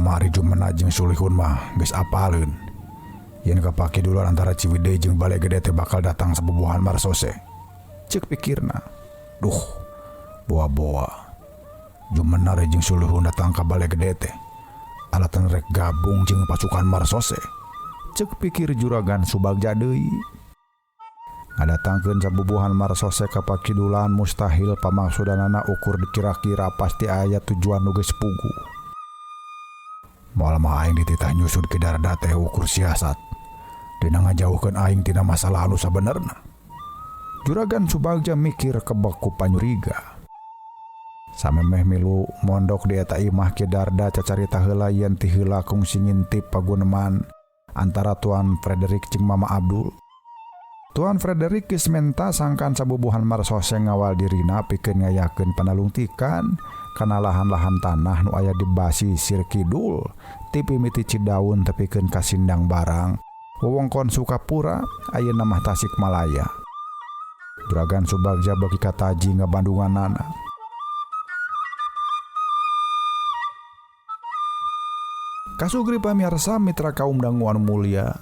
Kamari Jumena jeung Sulihun mah geus apaleun yen ka pakidulan antara Ciwidey jeung Bale Gede teh bakal datang sabubuhan marsose. Ceuk pikirna. Duh, boa-boa. Jumena jeung Sulihun datang ka Bale Gede teh alatan rek gabung jeung pasukan marsose. Ceuk pikir Juragan Subagja deui. Ngadatangkeun sabubuhan marsose ka pakidulan mustahil pamaksudanana ukur dikira-kira pasti aya tujuan nu geus puguh. Moal mah aing dititah nyusud Ki Darda teh ukur siasat. Dina ngajauhkeun aing tina masalah anu sabenerna. Juragan Subagja mikir kebek ku panyuriga. Samemeh milu mondok di eta imah Ki Darda cacarita heula yen ti heula kungsi ngintip paguneman antara Tuan Frederick jeung Mama Abdul. Tuan Frederick geus menta sangkan sabubuhan marsose ngawal dirina pikeun ngayakeun panalungtikan kana lahan-lahan tanah nu aya di basisir kidul ti pimiti Cidaun tepikeun ka Sindang Barang wewengkon Sukapura ayeuna mah Tasikmalaya. Juragan Subagja beuki kataji ngabandunganana. Kasugri pamirsa mitra kaum dangu anu mulia.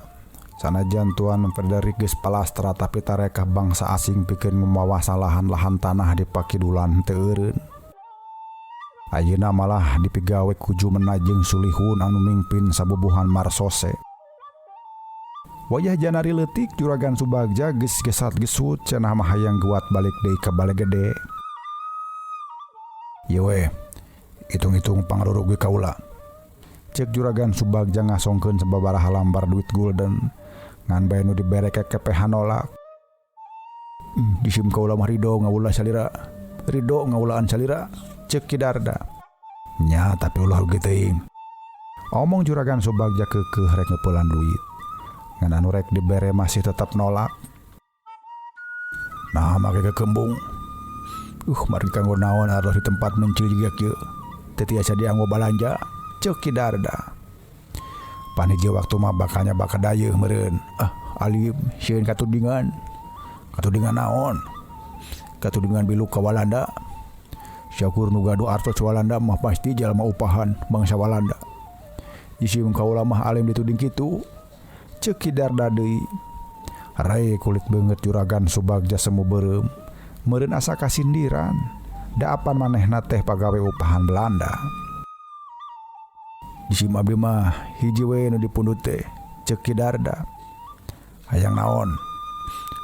Sanajan Tuan Frederick geus palastra tapi tarekah bangsa asing pikeun ngumawa lahan-lahan tanah di pakidulan teu eureun. Ayeuna malah dipigawe ku Jumena jeung Sulihun anu mingpin sabubuhan marsose. Wayah janari leutik Juragan Subagja geus gesat-gesut cenah mah hayang guat balik deui ka Bale Gede. Ieu we, hitung-hitung pangarurugi kaula. Ceuk Juragan Subagja ngasongkeun sababaraha lambar duit gulden. Ngan bae nu dibere kekepehan nolak. Jisim kaula mah rido ngawula salira. Rido ngawulaan salira. Ceuk Ki Darda. Nya tapi ulah rugi teuing. Omong Juragan Subagja keukeuh rek ngeupelan duit. Ngan anu rek dibere masih tetap nolak. Nah make kekembung. Mari kanggo naon artos di tempat mencil jiga kieu. Teu tiasa dianggo balanja. Ceuk Ki Darda. Pan hiji waktu mah bakalnya bakal dayeuh meureun. Ah, alim sieun katudingan. Katudingan naon? Katudingan biluk ka Walanda. Syakur nu gaduh artos Walanda mah pasti jalma upahan bangsa Walanda. Jisim kaula mah alim dituding kitu. Ceuk Ki Darda deui. Rai kulit beungeut Juragan Subagja semu beureum. Meureun asa kasindiran. Da apan manehna teh pagawe upahan Belanda. Jisim abdi mah hiji we nu dipundut teh. Ceuk Ki Darda. Hayang naon?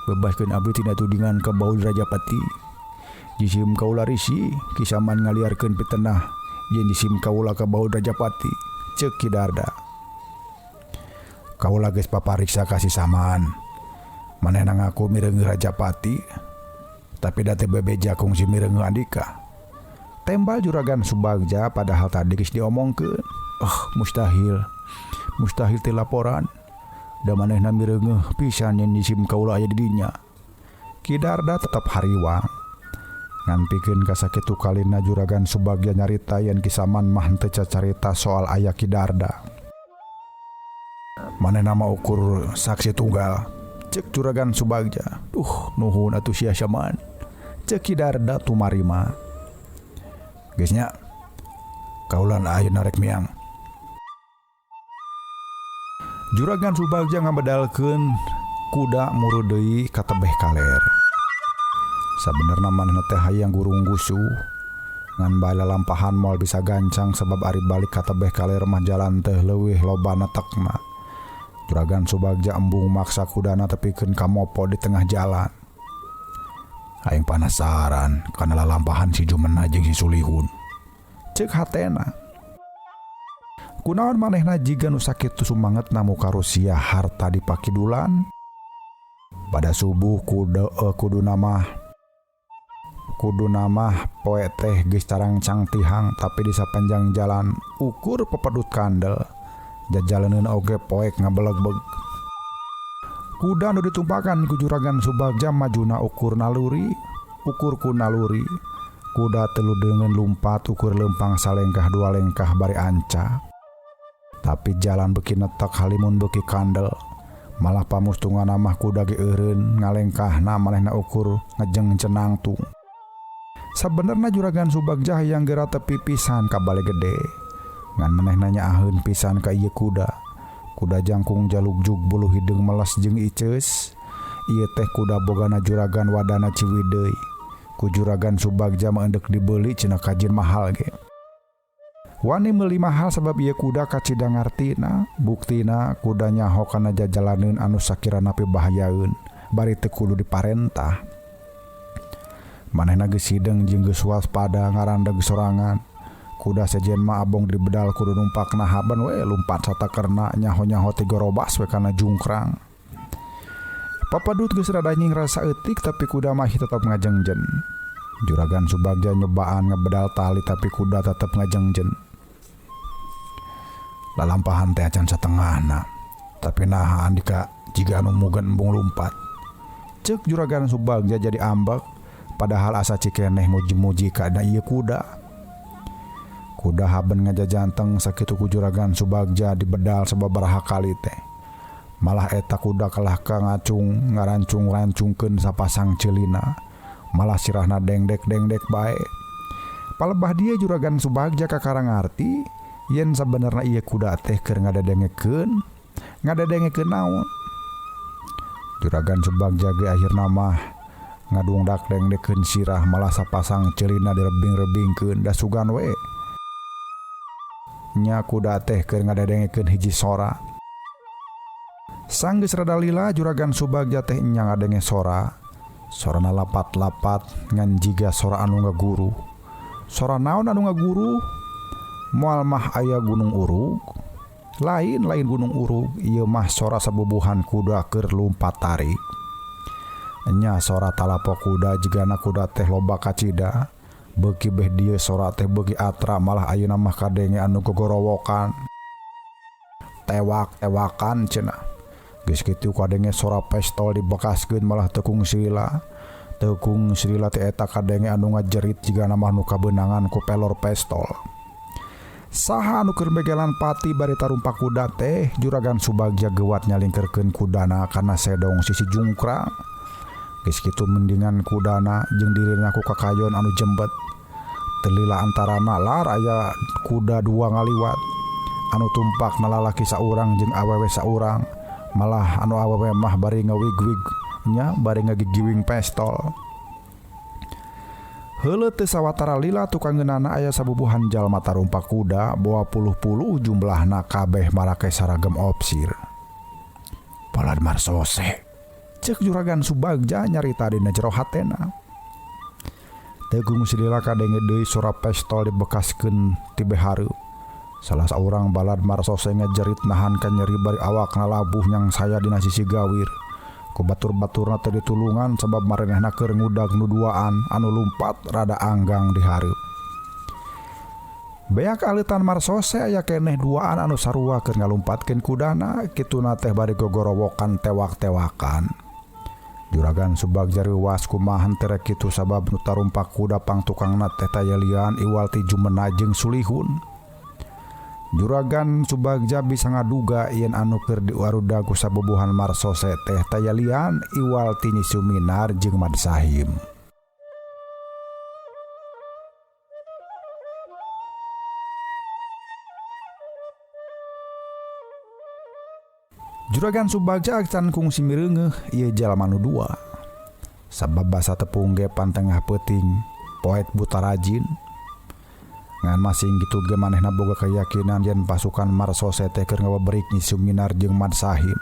Bebaskeun abdi tina tudingan ka baul Rajapati. Jisim kaula risi kisaman ngaliarkeun pitenah yen jisim kaula ka baul Rajapati. Ceuk Ki Darda. Kaula geus papariksa ka si Saman. Manehna ngaku mireungeuh Rajapati, tapi da teu bebeja kungsi mireungeuh andika. Tembal Juragan Subagja padahal tadi geus diomongkeun. Oh, mustahil. Mustahil teh laporan. Da manehna mireungeuh pisan yen jisim kaula aya di dinya. Ki Darda tetep hariwang. Ngan pikeun ka sakitu kalina Juragan Subagja nyarita yen Ki Saman mah henteu cacarita soal aya Ki Darda. Manehna mah ukur saksi tunggal. Ceuk Juragan Subagja. Duh, nuhun atuh sia Saman. Ceuk Ki Darda tumarima. Geus nya. Kaulan ayeuna rek miang. Juragan Subagja ngabedalkeun kuda murud deui ka tebeh kaler. Sabenerna manehna teh hayang gurung gusuh. Ngan bae lalampahan moal bisa gancang sebab ari balik ka tebeh kaler mah jalan teh leuwih loba netekna. Juragan Subagja embung maksa kudana tepikeun ka mopo di tengah jalan. Aing panasaran kana lalampahan si Jumena jeung si Sulihun. Ceuk hatena. Kunaon manehna jiga nu sakitu sumangetna muka Rusia harta di pakidulan? Pada subuh kudu namah poe teh geus carangcang tihang tapi di sapanjang jalan ukur pepedut kandel. Jajalaneun oge poek ngabelegbeg. Kuda nu ditumpakan ku Juragan Subagja majuna ukur naluri, ukur ku naluri. Kuda telu deungeun lumpat ukur leumpang salengkah dua lengkah bari anca. Tapi jalan beuki netek halimun beuki kandel. Malah pamustungan mah kuda ge eureun ngalengkahna manehna ukur ngejeng cenangtung. Sabenerna Juragan Subagja hayang geura tepi pisan ka Bale Gede. Ngan manehna nyaaheun pisan ka ieu kuda. Kuda jangkung jalugjug bulu hideung meles jeung iceus. Ieu teh kuda bogana juragan wadana Ciwidey. Ku juragan Subagja mah endek dibeuli cenah kajin mahal ge. Wani meuli mahal sabab ieu kuda kacida ngartina, buktina kuda nyaho kana jajalaneun anu sakirana pibahayaeun, bari teu kudu diparentah. Manehna geus hideung jeung geus waspada ngarandeg sorangan. Kuda sejen mah abong dibedal kudu numpakna haben we lumpat satakerna nyaho-nyaho ti gorobas we kana jungkrang. Papadut geus rada nying rasa eutik tapi kuda mah tetep ngajengjen. Juragan Subagja nyobaan ngebedal tali tapi kuda tetep ngajengjen. Lalampahan teh acan satengahna. Tapi naha andika jiga anu mugen embung lumpat. Ceuk Juragan Subagja jadi ambek padahal asa cikeneh muji-muji kana ieu kuda. Kuda haben ngajajanteng sakitu ku Juragan Subagja dibedal sababaraha kali teh. Malah eta kuda kalah ka ngacung ngarancung-rancungkeun sapasang ceulina. Malah sirahna dengdek-dengdek bae. Palebah dia Juragan Subagja kakara ngarti yen sabenerna ieu kuda teh keur ngadadengekeun, ngadadengekeun naon. Juragan Subagja ge akhirna mah ngadungdak dengdekeun sirah malah sapasang ceulina direbing-rebingkeun da sugan we. Nya kuda teh keur ngadadengekeun hiji sora. Sanggeus rada lila Juragan Subagja teh nya ngadenge sora. Sorana lapat-lapat ngan jiga sora anu ngaguru. Sora naon anu ngaguru? Moal mah aya gunung urug. Lain lain gunung urug, ieu mah sora sabubuhan kuda keur lumpat tarik. Nya sora talapok kuda jigana kuda teh loba kacida. Beuki beh dieu sora teh beuki atra malah ayeuna mah kadenge anu gogorowokan. Tewak-tewakan cenah. Geus kitu kadenge sora pestol dibekaskeun malah tekung silila. Tekung silila teh eta kadenge anu ngajerit jigana mah nu kabeunangan ku pelor pestol. Saha anu keur begelan pati bari tarumpak kuda teh Juragan Subagja geuwat nyalingkerkeun kudana kana sedong sisi jungkrang. Geus kitu mendingan kudana jeung dirina ku kakayon anu jembet. Teu lila antarana lar aya kuda dua ngaliwat. Anu tumpak lalaki saurang jeung awewe saurang. Malah anu awewe mah bari ngawig-wig nya bari ngagigiwing pestol. Heuleut teu sawatara lila tukang ngeunana aya sabubuhan jalma tarumpak kuda boa puluh-puluh jumlahna kabeh marake saragam opsir. Balad marsose. Ceuk Juragan Subagja nyarita dina jero hatena. Tegung silila kadenge deui sora pestol dibekaskeun ti behareup. Salah saurang balad marsose ngajerit nahan ka nyeri bari awakna labuh nyang saya dina sisi gawir. Ku batur-baturna teu ditulungan sabab marenehna keur ngudag nu duaan anu lumpat rada anggang di hareup. Beak aleutan marsose aya keneh duaan anu sarua keur ngalumpatkeun kudana kituna teh bari gogorowokan tewak-tewakan. Juragan Subagja reuwas kumaha henteu rek kitu sabab nu tarumpak kuda pangtukangna teh tayalian iwal ti jumena jeung sulihun. Juragan Subagja bisa ngaduga yen anu keur diwaruda ku sabubuhan marsose teh tayalian iwal ti Nyi Suminar jeung Mad Sahim. Juragan Subagja acan kungsi mireungeuh ieu jalma nu dua. Sabab basa tepung ge pantengah peuting poek buta rajin. Ngan masing kitu ge manehna boga keyakinan yen pasukan marsose teh keur ngabeberik Nyi Suminar jeung Mad Sahim.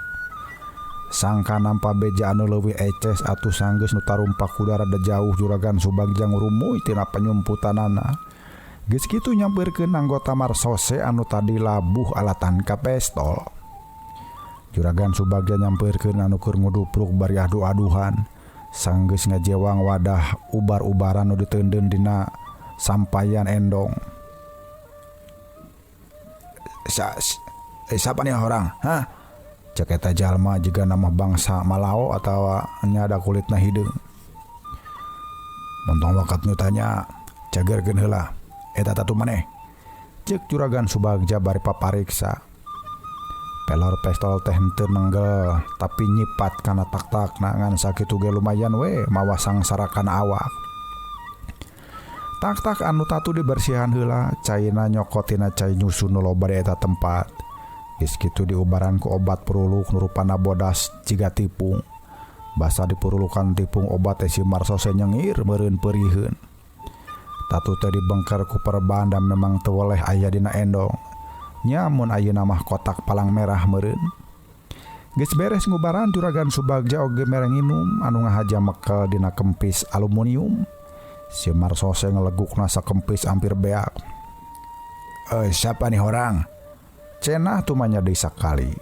Sangka nampa beja anu leuwih eces atuh sanggeus nu tarumpak kuda rada jauh Juragan Subagja ngurumuy tina penyumputanana. Geus kitu nyampeurkeun anggota marsose anu tadi labuh alatan ka pestol. Juragan Subagja nyampeurkeun anu keur ngudupruk bari adu-aduhan. Sanggeus ngajewang wadah ubar-ubaran nu diteundeun dina sampayan endong. Siapa nih orang? Hah? Cek eta jalma jiga nama bangsa Malao atawa nya ada kulitna hideung. Montong wakat nu tanya, cagerkeun heula. Eta tatu maneh. Cek Juragan Subagja bari papariksa. Pelor pestol teh henteu nenggel tapi nyipat kana tak-takna ngan sakitu ge lumayan we mawa sangsara kana awak. Tak-tak anu tatu dibersihan heula, caina nyokotina cai nyusun nu loba di eta tempat. Geus kitu diubaran ku obat puruluk nu rupana bodas jiga tipung. Basa dipurulukan tipung obat teh si Marsose nyengir meureun peuriheun. Tatu teh dibengker ku perban dan memang teu weleh aya dina endong. Nya mun ayeuna mah kotak palang merah meureun. Geus beres ngubaran Juragan Subagja oge mere nginum anu ngahaja mekel dina kempis aluminium. Si Marsose ngelegukna sakempis hampir beak. Siapa nih orang? Cenah tumanya deui sakali.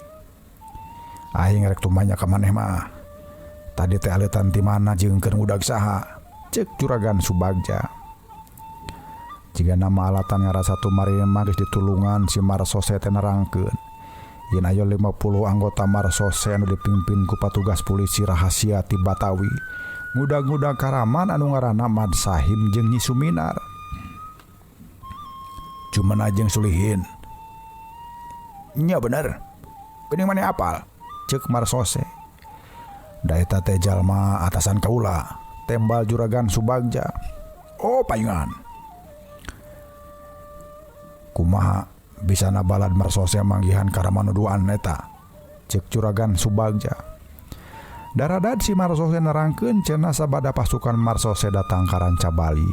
Aing rek tumanya ka maneh mah. Tadi teh aleutan ti mana jeung keur ngudag saha? Ceuk Juragan Subagja. Jiga nama alatan ngarasa tumarima geus ditulungan si Marsose teh nerangkeun. Yen aya 50 anggota Marsose anu dipimpin ku patugas polisi rahasia ti Batawi. Ngudag-ngudag karaman anu ngaranna Mad Sahim jeung Nyi Suminar. Cuman jeung Sulihin. Nya bener. Geuning maneh apal? Ceuk Marsose. Da eta teh jalma atasan kaula, tembal Juragan Subagja. Oh paingan. Kumaha bisa nabalad Marsose manggihan karaman nu duaan eta? Ceuk Juragan Subagja. Daradad si Marsose nerangkeun cenah sabada pasukan Marsose datang ka Ranca Bali.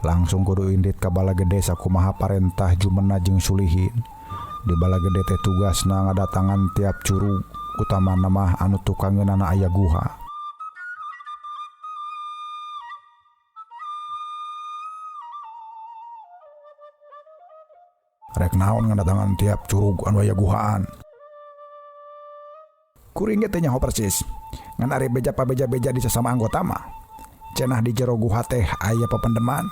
Langsung kudu indit ka bala gede sakumaha parentah Jumena jeung Sulihin. Di bala gede teh tugasna ngadatangan tiap curug, utamana mah anu tukangeunana aya guha. Rek naon ngadatangan tiap curug anu aya guhaan. Kuring ge teh nyaho persis. Ngan ari beja pabeja-beja di sesama anggota mah. Cenah di jero guha teh aya papendeman.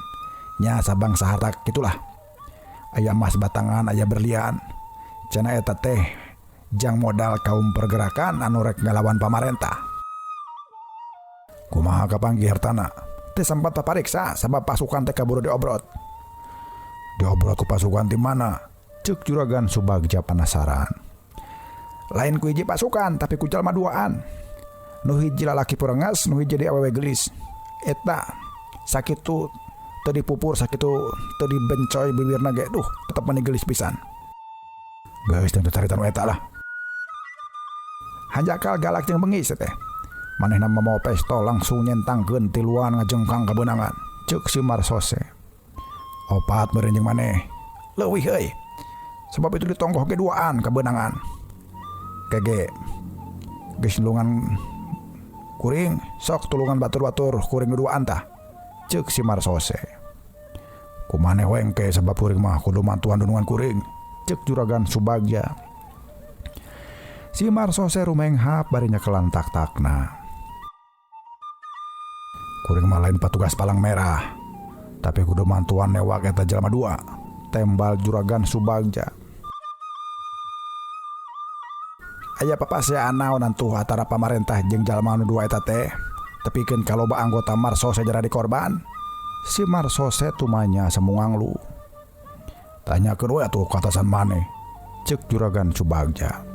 Nya sabangsa harta kitulah. Aya emas batangan, aya berlian. Cenah eta teh jang modal kaum pergerakan anu rek ngalawan pamarentah. Kumaha kapanggih hartana? Teh sempat papariksa sabab pasukan teh kaburu diobrot. Diobrot ku pasukan ti mana? Ceuk Juragan Subagja penasaran. Lain ku hiji pasukan tapi ku jalma duaan. Nu hiji lalaki purengas, nu hiji awewe gelis. Eta sakitu teu dipupur, sakitu teu dibencoy bibirna ge, duh tetep meni gelis pisan. Geus teu carita nu eta lah. Hanjakal galak jeung bengis teh. Manehna mawa pistol langsung nyentangkeun tiluan ngajengkang kabeunangan. Ceuk si Marsose. Opat meureun jeung maneh. Leuwih euy. Sebab itu ditonggoh ge duaan kabeunangan. Kege geus nulungan kuring sok tulungan batur-batur kuring duaan tah. Ceuk si Marsose. Kumaneh we engke sabab kuring mah kudu mantuan dunungan kuring. Ceuk Juragan Subagja. Si Marsose rumenghap bari nyekelan tak-takna. Kuring mah lain patugas palang merah, tapi kudu mantuan newak eta jalma dua. Tembal Juragan Subagja. Aya papaseaan naon antuh antara pamarentah jeung jalma nu dua eta teh. Tepikeun kaloba anggota Marsose jadi korban. Si Marsose tumanya semunganglu. Tanyakeun we atuh ka atasan maneh. Ceuk Juragan Subagja.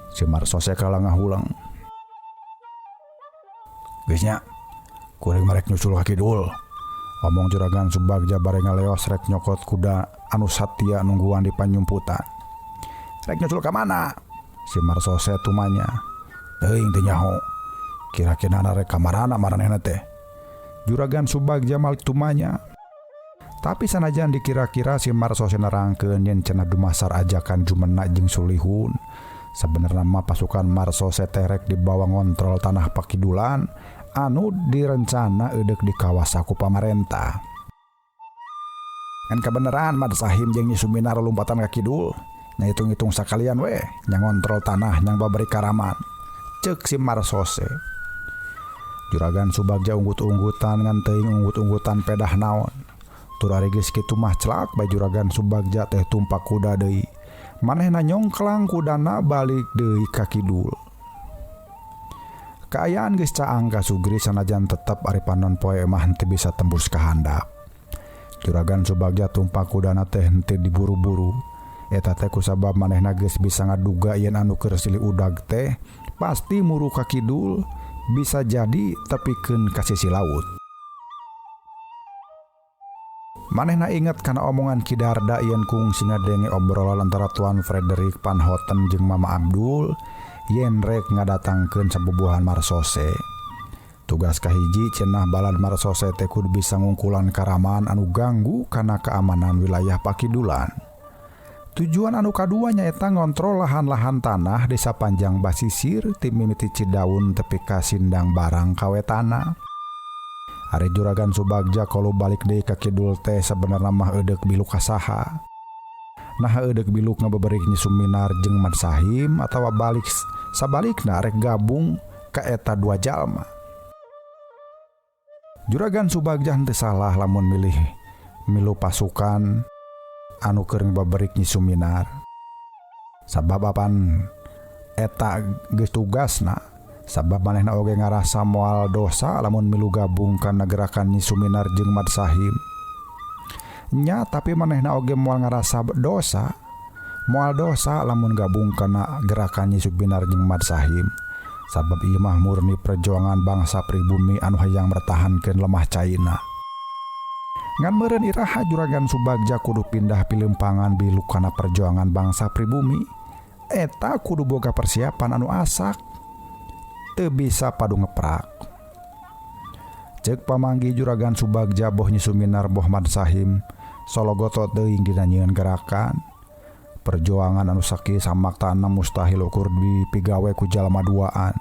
Si Marsose kalah ngahulang. Geus nya, kuring marek nyusul ka kidul. Omong Juragan Subagja bare ngaleos rek nyokot kuda anu satia nungguan di panyumputan. Rek nyusul ka mana? Si Marsose tumanya. Teuing teu nyaho. Kira-kira rek ka marana maranehna teh. Juragan Subagja malik tumanya. Tapi sanajan dikira-kira si Marsose nerangkeun yen cenah dumasar ajakan Jumena jeung Sulihun. Sebenarnya mah pasukan Marsose teh rek dibawa ngontrol tanah pakidulan anu direncana eudek dikawasa ku pamarentah. Ngan kabeneran Mad Sahim jeung Nyi Suminar lompatan ka kidul. Nya hitung-hitung sakalian we nya ngontrol tanah nyang babari karaman. Ceuk si Marsose. Juragan Subagja unggut-unggutan ngan teuing unggut-unggutan pedah naon. Tur ari geus kitu mah celak bae Juragan Subagja teh tumpak kuda deui. Manehna nyongklang kudana balik deui ka kidul. Kaayaan geus caang ka Sugri sanajan tetep ari panon poe mah henteu bisa tembus ka handap. Juragan Subagja tumpak kudana teh henteu diburu-buru. Eta teh kusabab manehna geus bisa ngaduga yen anu keur silih udag teh pasti muru ka kidul, bisa jadi tepikeun ka sisi laut. Manehna inget kana omongan Ki Darda yen kungsi ngadenge obrolan antara Tuan Frederick Van Houten jeung Mama Abdul yen rek ngadatangkeun sabubuhan marsose. Tugas kahiji cenah balad marsose teh kudu bisa ngungkulan karaman anu ganggu kana keamanan wilayah Pakidulan. Tujuan anu kadua nyaeta ngontrol lahan-lahan tanah desa panjang basisir ti mimiti Cidaun tepi ka Sindang Barang kawetana. Ari Juragan Subagja kalau balik deui ka kidul teh sabenerna mah eudek biluk ka saha. Nah eudek biluk ngabeberik Nyi Suminar jeung Mat Sahim atawa balik sabalikna rek gabung ka eta dua jalma. Juragan Subagja henteu salah lamun milih milu pasukan anu keur ngabeberik Nyi Suminar. Sabab apan eta geus tugasna. Sabab manehna oge ngarasa moal dosa lamun milu gabung kana gerakan Nyi Suminar jeung Mat Sahim. Nya tapi manehna oge moal ngarasa dosa, moal dosa lamun gabung kana gerakan Nyi Suminar jeung Mat Sahim. Sabab ieu mah murni perjuangan bangsa pribumi anu hayang mertahankeun lemah caina. Ngan meureun iraha Juragan Subagja kudu pindah pilempangan bilu kana perjuangan bangsa pribumi. Eta kudu boga persiapan anu asak. Teu bisa padu ngeprak. Ceuk pamanggi Juragan Subagja boh Nyi Suminar boh Mat Sahim sologotot teuing dina nyieun gerakan. Perjuangan anu sakieu samaktana mustahil ukur dipigawe ku jalma duaan.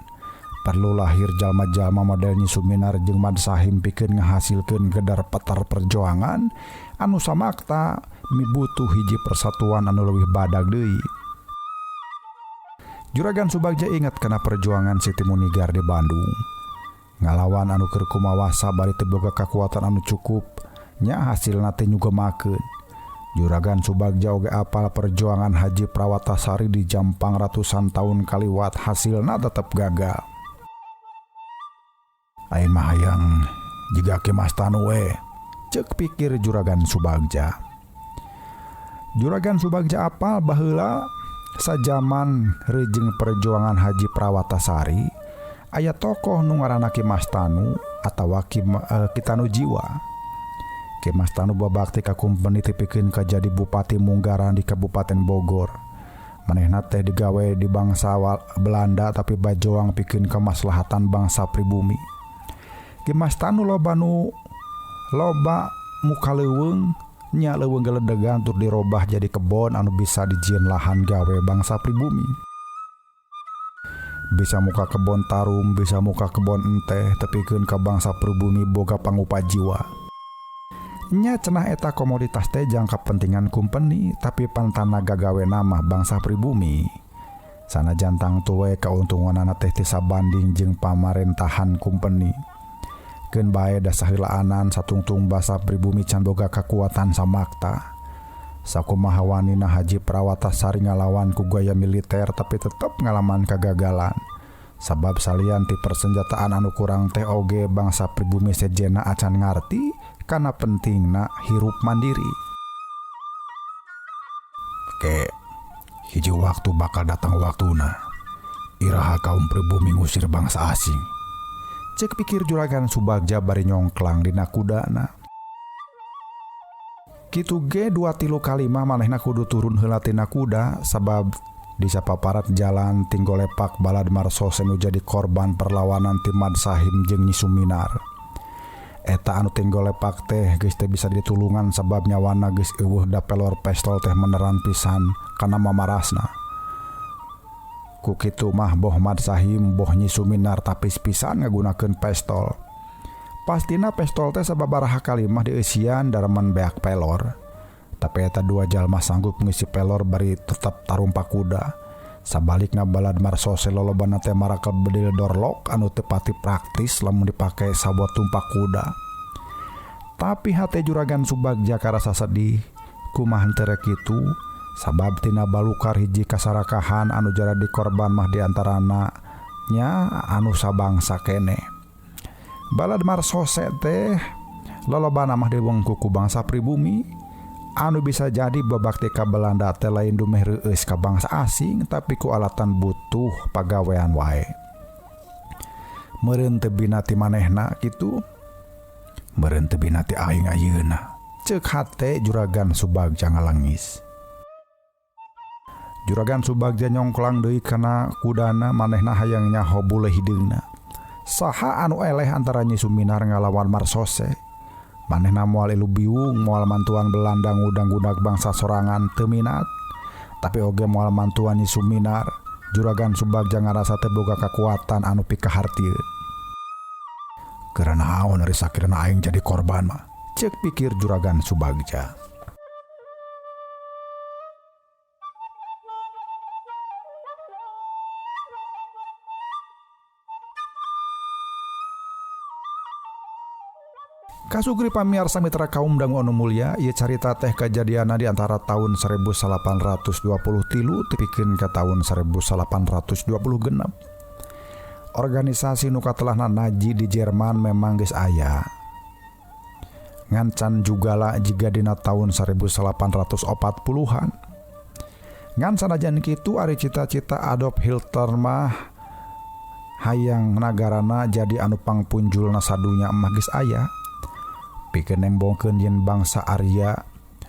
Perlu lahir jalma-jalma model Nyi Suminar jeung Mat Sahim pikeun ngahasilkeun gedar petar perjuangan anu samakta mibutuh hiji persatuan anu leuwih badag deui. Juragan Subagja ingat kana perjuangan Siti Munigar di Bandung. Ngalawan anu keur kumawasa bari teu boga kakuatan anu cukup, nya hasilna teh nyugemakeun. Juragan Subagja oge apal perjuangan Haji Prawatasari di Jampang ratusan tahun kaliwat hasilna tetep gagal. Aing mah hayang jiga Ki Mas Tanu we, ceuk pikir Juragan Subagja. Juragan Subagja apal baheula sajaman reujeng perjuangan Haji Prawatasari aya tokoh nu ngaranna Ki Mas Tanu atawa Ki Kitanu Jiwa. Ki Mas Tanu babakti ka kumpeni tepikeun ka jadi bupati Munggaran di Kabupaten Bogor. Manehna teh digawe di bangsa Belanda tapi bajoang pikeun kemaslahatan bangsa pribumi. Ki Mas Tanu loba nu loba muka leuweung nya leuweung geledegan tur dirobah jadi kebon anu bisa dijieun lahan gawe bangsa pribumi. Bisa muka kebon tarum, bisa muka kebon enteh, tepikeun ka bangsa pribumi boga pangupa jiwa. Nya cenah eta komoditas teh jang kapentingan kumpeni, tapi pantana gagawe mah bangsa pribumi. Sanajan tangtu we kauntunganana teh teu sabanding jeung pamarentahan kumpeni. Keun bae da saheulaanan satungtung basa pribumi can boga kakuatan samakta. Sakumaha wanina Haji Prawatasari ngalawan ku gaya militer tapi tetep ngalaman kagagalan. Sabab salian ti persenjataan anu kurang teh oge bangsa pribumi sejenna acan ngarti kana pentingna hirup mandiri. Ke hiji waktu bakal datang waktuna iraha kaum pribumi ngusir bangsa asing. Cek pikir Juragan Subagja bari nyongklang dina kudana. Kitu ge 2-3 kali mah manehna kudu turun heula tina kuda sabab di sapaparat jalan tinggolepak balad marsose nu jadi korban perlawanan ti Mat Sahim jeung Nyi Suminar. Eta anu tinggolepak teh geus teu bisa ditulungan sabab nyawana geus eueuh da pelor pestol teh meneran pisan kana mamarasna. Ku kitu mah boh Mat Sahim boh Nyi Suminar tapis pisan ngagunakeun pestol. Pastina pestol teh sababaraha kali mah dieusian daraman beak pelor. Tapi eta dua jalma sanggup ngisi pelor bari tetep tarumpak kuda. Sabalikna balad marsose lolobana teh marakel bedil dorlok anu teu pati praktis lamun dipake sabuat tumpak kuda. Tapi hate Juragan Subagja karasa sedih kumaha henteu rek kitu. Sabab tina balukar hiji kasarakahan anu jaradi korban mah diantarana nya anu sabangsa keneh. Balad marsose teh lolobana mah diwengku ku bangsa pribumi anu bisa jadi babakti ka Belanda teh lain dumeh reueus ka bangsa asing tapi ku alatan butuh pagawean wae. Meureun teu bina ti manehna kitu, meureun teu bina ti aing ayeuna. Ceuk hate Juragan Subagja ngalengis. Juragan Subagja nyongklang deui kana kudana manehna hayang nyaho bule hideungna. Saha anu eleh antara Nyi Suminar ngalawan Marsose. Manehna moal ilu biung, moal mantuan Belanda ngudang-gudag bangsa sorangan teu minat. Tapi oge moal mantuan Nyi Suminar. Juragan Subagja ngarasa teu boga kakuatan anu pikahartieun. Keur naon ari sakirana aing jadi korban mah, ceuk pikir Juragan Subagja. Kasugri pamiarsa mitra kaum dangu anu mulia, ieu carita teh kajadianna di antara tahun 1823 tepikeun ka tahun 1826. Organisasi nu katelahna Nazi di Jerman memang geus aya. Ngancan jugala jiga dina tahun 1840-an. Ngan sanajan kitu ari cita-cita Adolf Hitler mah hayang nagarana jadi anu pangpunjulna sadunya mah geus aya. Pikeun nembongkeun yen bangsa Arya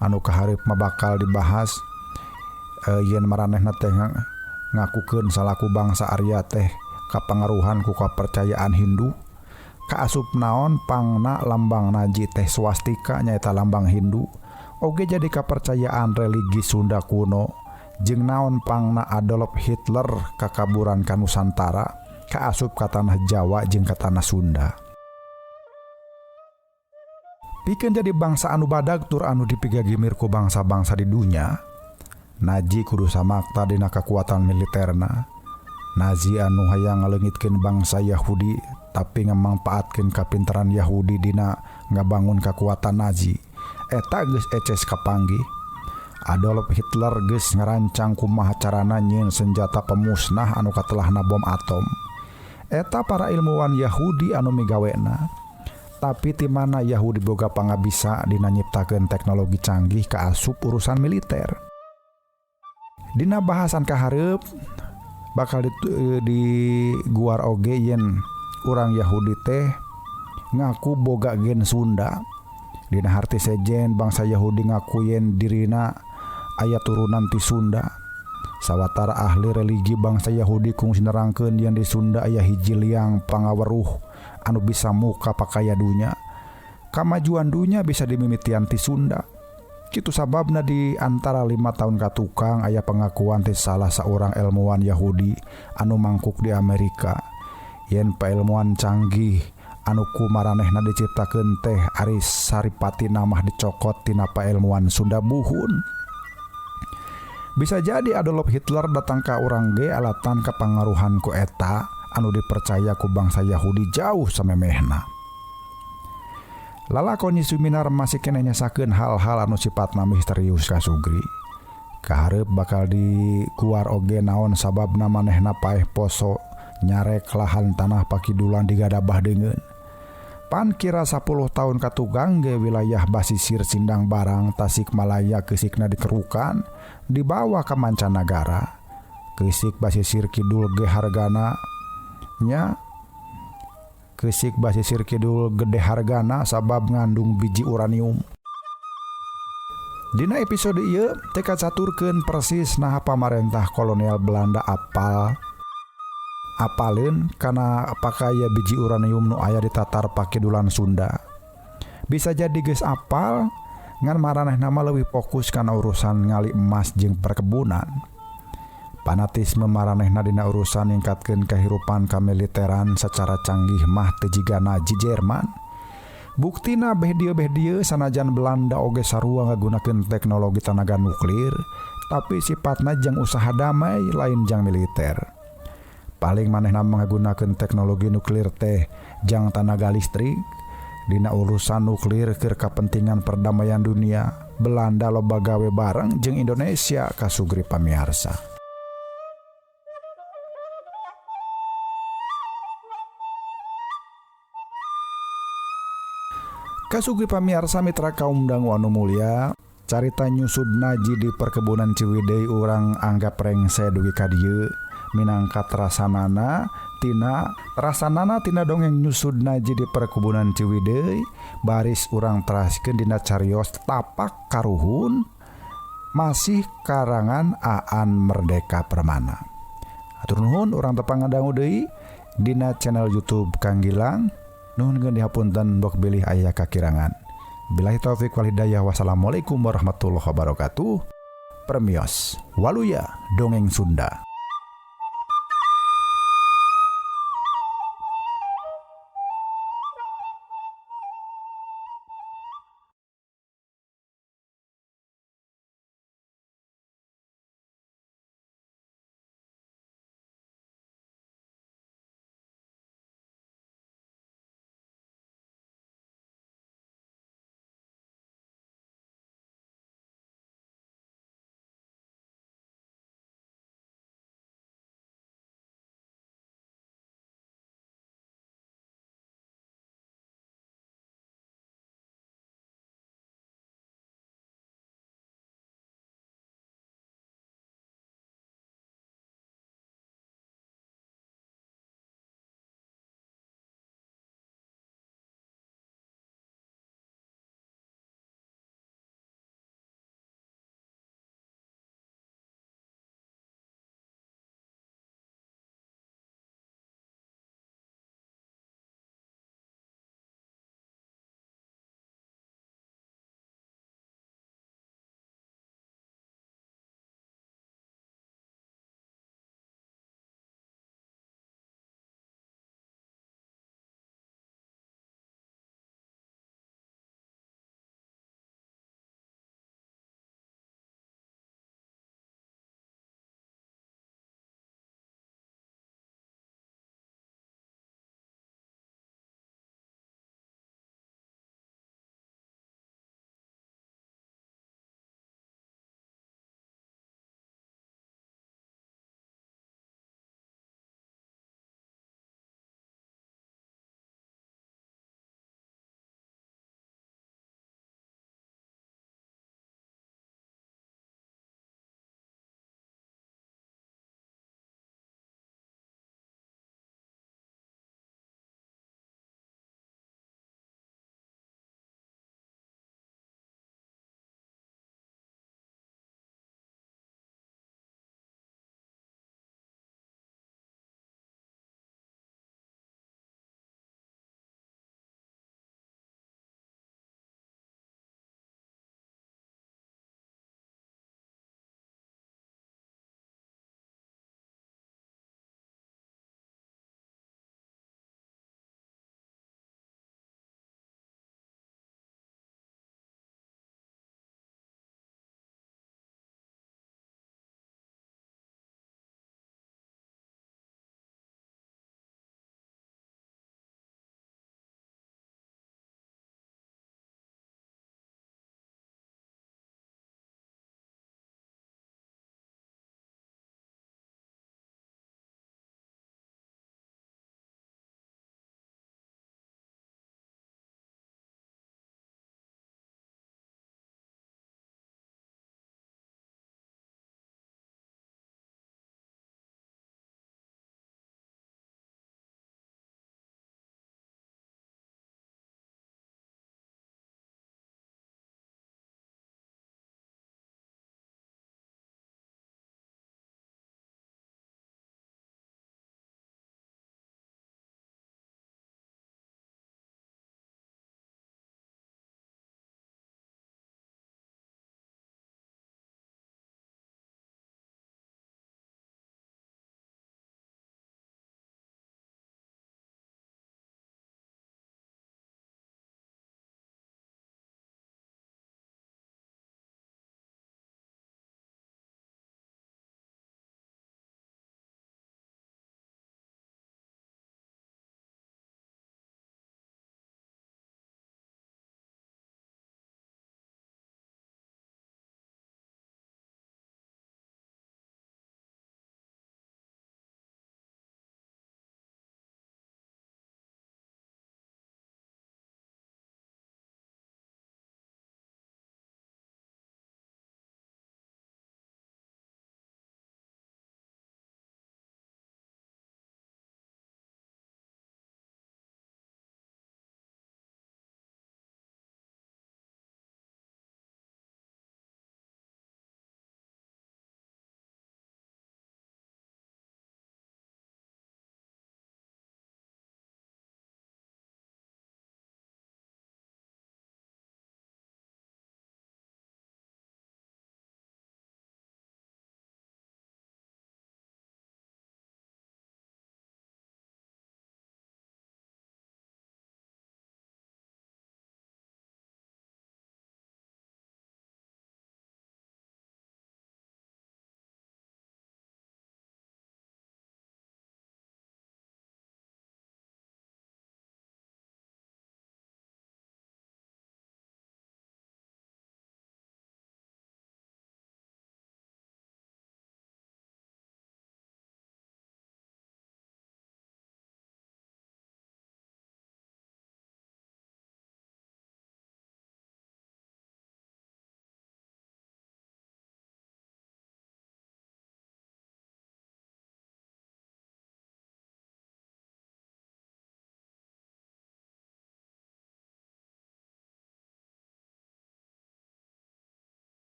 anu kahareup mah bakal dibahas, yen maranehna teh ngakukeun salaku bangsa Arya teh kapangaruhan ku kapercayaan Hindu. Kaasup naon pangna lambang Nazi teh swastika nyaeta lambang Hindu oge jadi kapercayaan religi Sunda kuno. Jeung naon pangna Adolf Hitler kakaburan ka Nusantara kaasup ka tanah Jawa jeung ka tanah Sunda. Pikeun jadi bangsa anu badag tur anu dipigagimir ku bangsa-bangsa di dunya, Nazi kudu samakta dina kakuatan militerna. Nazi anu hayang ngaleungitkeun bangsa Yahudi tapi ngamangpaatkeun kapinteran Yahudi dina ngabangun kakuatan Nazi. Eta geus eces kapanggih. Adolf Hitler geus ngarancang kumaha carana nyieun senjata pemusnah anu katelahna bom atom. Eta para ilmuwan Yahudi anu migawena. Tapi ti mana Yahudi boga pangabisa dina nyiptakeun teknologi canggih kaasup urusan militer. Dina bahasan kahareup bakal di guar oge yen urang Yahudi teh ngaku boga gen Sunda. Dina harti sejen bangsa Yahudi ngaku yen dirina aya turunan ti Sunda. Sawatara ahli religi bangsa Yahudi kungsi nerangkeun yen di Sunda aya hiji liang pangaweruh anu bisa muka pakaya dunya. Kamajuan dunya bisa dimimitian ti Sunda. Kitu sababna di antara 5 tahun katukang aya pengakuan ti salah saurang ilmuwan Yahudi anu mangkuk di Amerika yen pailmuan canggih anu kumaranehna diciptakeun teh ari saripati namah dicokot tina pailmuan Sunda buhun. Bisa jadi Adolf Hitler datang ka urang ge alatan kapangaruhan ku eta anu dipercaya ku bangsa Yahudi jauh samemehna. Lalakon Nyi Suminar masih keneh nyasakeun hal-hal anu sipatna misterius kasugri. Kahareup bakal dikuar oge naon sababna manehna paeh poso nyarek lahan tanah pakidulan digadabah deungeun. Pan kira 10 tahun katugang ge wilayah basisir Sindang Barang Tasikmalaya keusikna dikerukan dibawa ka mancanagara. Keusik basisir kidul ge hargana nya keusik basisir kidul gede hargana sabab ngandung biji uranium. Dina episode ieu teh kacaturkeun persis naha pamarentah kolonial Belanda apalin kana pakaya biji uranium nu aya di tatar pakidulan Sunda. Bisa jadi geus apal ngan maranehna mah leuwih fokus kana urusan ngali emas jeung perkebunan. Fanatisme maranehna dina urusan ningkatkeun kahirupan kamiliteran secara canggih mah teu jiga Nazi Jerman. Buktina beh dieu sanajan Belanda oge sarua ngagunakeun teknologi tanaga nuklir, tapi sifatna jang usaha damai lain jang militer. Paling manehna menggunakan teknologi nuklir teh jang tanaga listrik. Dina urusan nuklir keur kapentingan perdamaian dunia, Belanda loba gawe bareng jeung Indonesia kasugri pamiarsa. Kasugri pamiarsa mitra kaum dangu anu mulia, carita nyusud Nazi di perkebunan Ciwidey urang anggap rengse dugi ka dieu. Minangka terasanana tina rasanana tina dongeng nyusud naji di perkebunan Ciwidey baris urang teraskeun dina carios tapak karuhun masih karangan Aan Merdeka Permana. Hatur nuhun urang tepang ngadangu deui dina channel YouTube Kang Gilang. Nuhun dihapunten bok bilih aya kakirangan. Billahi taufik wal hidayah. Wassalamualaikum warahmatullahi wabarakatuh. Permios Waluya Dongeng Sunda.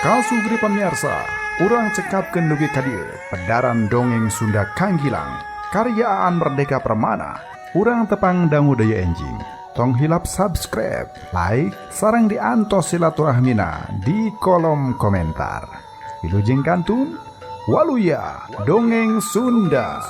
Kasugri pamiarsa, urang cekapkeun dugi ka dieu pedaran dongeng Sunda Kang Gilang, karya Aan Merdeka Permana. Urang tepang dangu deui enjing. Tong hilap subscribe, like, sareng diantos silaturahmina di kolom komentar. Wilujeng kantun, waluya dongeng Sunda.